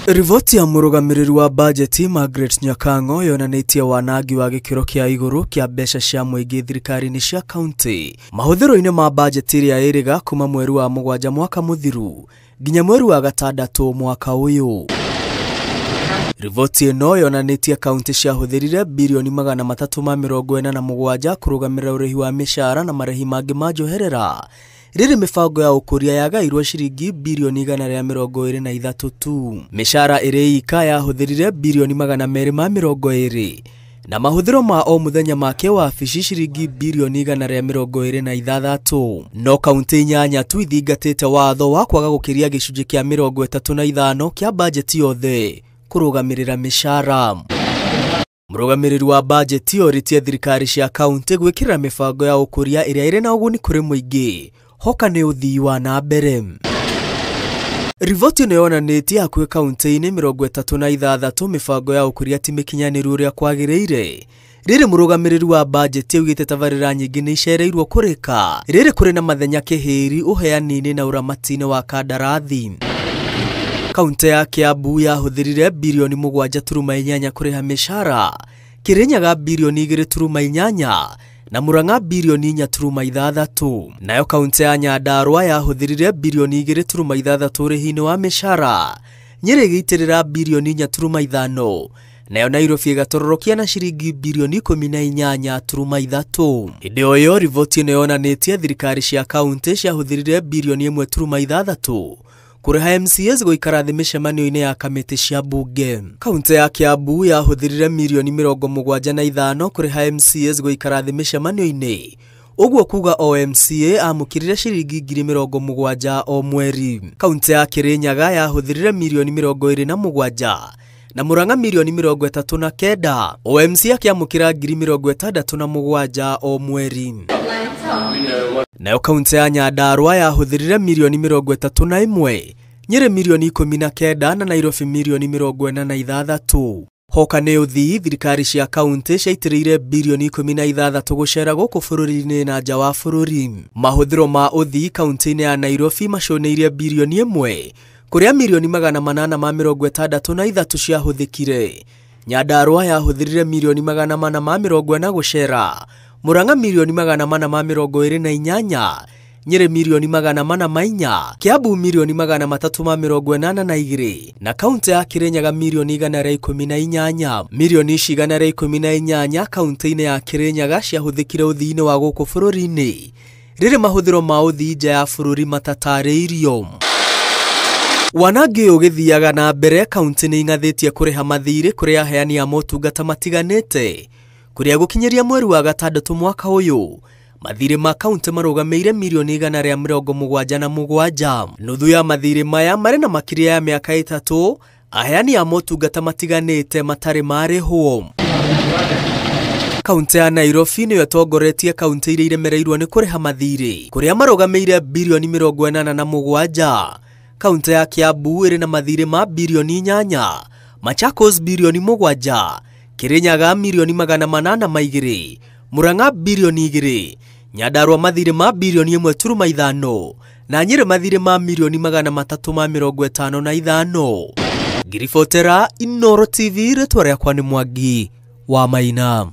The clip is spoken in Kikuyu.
Riboti ya mũrũgamĩrĩri wa bajeti Margaret Nyakang'o yonanĩtie wanangi wa gĩkĩro kĩa igũrũ kĩa mbeca cia mũingĩ thirikari-inĩ cia kaunti mahũthĩro-inĩ ma bajeti ĩrĩa ĩrĩga kuma mweri wa 7 mwaka mũthiru nginya mweri wa 6 mwaka ũyũ. Riboti ĩno yonanĩtie kaunti ciahũthĩrire birioni 347 kũrũgamĩrĩra ũrĩhi wa mĩcara na marĩhi mangĩ ma njoherera rĩrĩ mĩbango ya ũkũria yagairwo ciringi birioni 123 tu. Mĩcara ĩrĩ ika yahũthĩrire birioni 220 na mahũthĩro ma o mũthenya ma kĩwabici ciringi birioni 126. No kaunti 8 tu ithingatĩte watho wa kwaga gũkĩria gĩcunjĩ kĩa 35 kĩa bajeti yothe kũrũgamĩrĩra mĩcara. Mũrũgamĩrĩri wa bajeti orĩtie thirikari cia kaunti gwĩkĩrĩra mĩbango ya ũkũria ĩrĩa ĩrĩ na ũguni kũrĩ mũingĩ hoka nĩ ũthii wa na mbere. Riboti ĩno yonanĩtie hakuhĩ kaunti-inĩ 36 mĩbango ya ũkũria ti mĩkinyanĩru ũrĩa kwagĩrĩire. Rĩrĩ mũrũgamĩrĩri wa bajeti augĩte tabarĩra nyingĩ nĩ icereirwo kũrĩka rĩrĩ kũrĩ na mathenya kĩhĩri ũheani-inĩ na ũramati-inĩ wa kandarathi. Kaunti ya Kiambu yahũthĩrire birioni 7.8 kũrĩha mĩcara, Kirinyaga birioni 2.8 na Murang'a birioni 4.6. Nayo kaunti ya Nyandarua yahũthĩrire birioni 2.6 ũrĩhi-inĩ wa mĩcara, Nyeri ĩgĩitĩrĩra birioni 4.5 nayo Nairobi ĩgatororokia na ciringi birioni 18.3. Hĩndĩ o ĩyo riboti ĩno yonanĩtie thirikari cia kaunti ciahũthĩrire birioni 1.6 kũrĩha MCAs gũikara thĩ mĩcemanio-inĩ ya kamĩtĩ cia bunge. Kaunti ya Kiambu yahũthĩrire mirioni 75 kũrĩha MCAs gũikara thĩ mĩcemanio-inĩ, ũguo kuga o MCA amũkĩrire ciringi 70,000 o mweri. Kaunti ya Kirinyaga yahũthĩrire mirioni 27 na Murang'a mirioni 39, o MCA akĩamũkĩra 67,000 o mweri. Nayo kaunti ya Nyandarua yahũthĩrire mirioni 31, Nyeri mirioni 19 na Nairobi mirioni 46. Hoka nĩ ũthii, thirikari cia kaunti ciaitĩrĩire birioni 16 gũcera gũkũ bũrũri-inĩ na nja wa bũrũri. Mahũthĩro ma ũthii kaunti-inĩ ya Nairobi maconeirie birioni 1 kũrĩa mirioni 863 ciahũthĩkire. Nyandarua yahũthĩrire mirioni 440 gũcera, Murang'a mirioni 428, Nyeri mirioni 404, Kiambu mirioni 382 na kaunti ya Kirinyaga mirioni 118. Mirioni ici 118 kaunti-inĩ ya Kirinyaga ciahũthĩkire ũthii-inĩ wa gũkũ bũrũri-inĩ rĩrĩ mahũthĩro ma ũthii nja ya bũrũri matatarĩirio. Wanangi ũyũ ũgĩthiaga na mbere, kaunti nĩ ing'athĩtie kũrĩha mathirĩ kũrĩ aheani a motungata matiganĩte kũrĩa gũkinyĩria mweri wa 6 mwaka ũyũ mathirĩ ma kaunti marũgamĩire mirioni 177. Nuthu ya mathirĩ maya marĩ na makĩria ya mĩaka 3 aheani a motungata matiganĩte matarĩ marĩhwo. Kaunti ya Nairobi nĩyo ĩtongoretie kaunti iria iremereirwo nĩ kũrĩha mathirĩ kũrĩa marũgamĩire birioni 87. Kaunti ya Kiambu ĩrĩ na mathirĩ ma birioni 8, Machakos birioni 7, Kirinyaga mirioni 802, Murang'a birioni 2, Nyandarua mathirĩ ma birioni 1.5 na Nyeri mathirĩ ma mirioni 355. Ngiribotera Inooro TV, rĩtwa rĩakwa nĩ Mwangi wa Maina.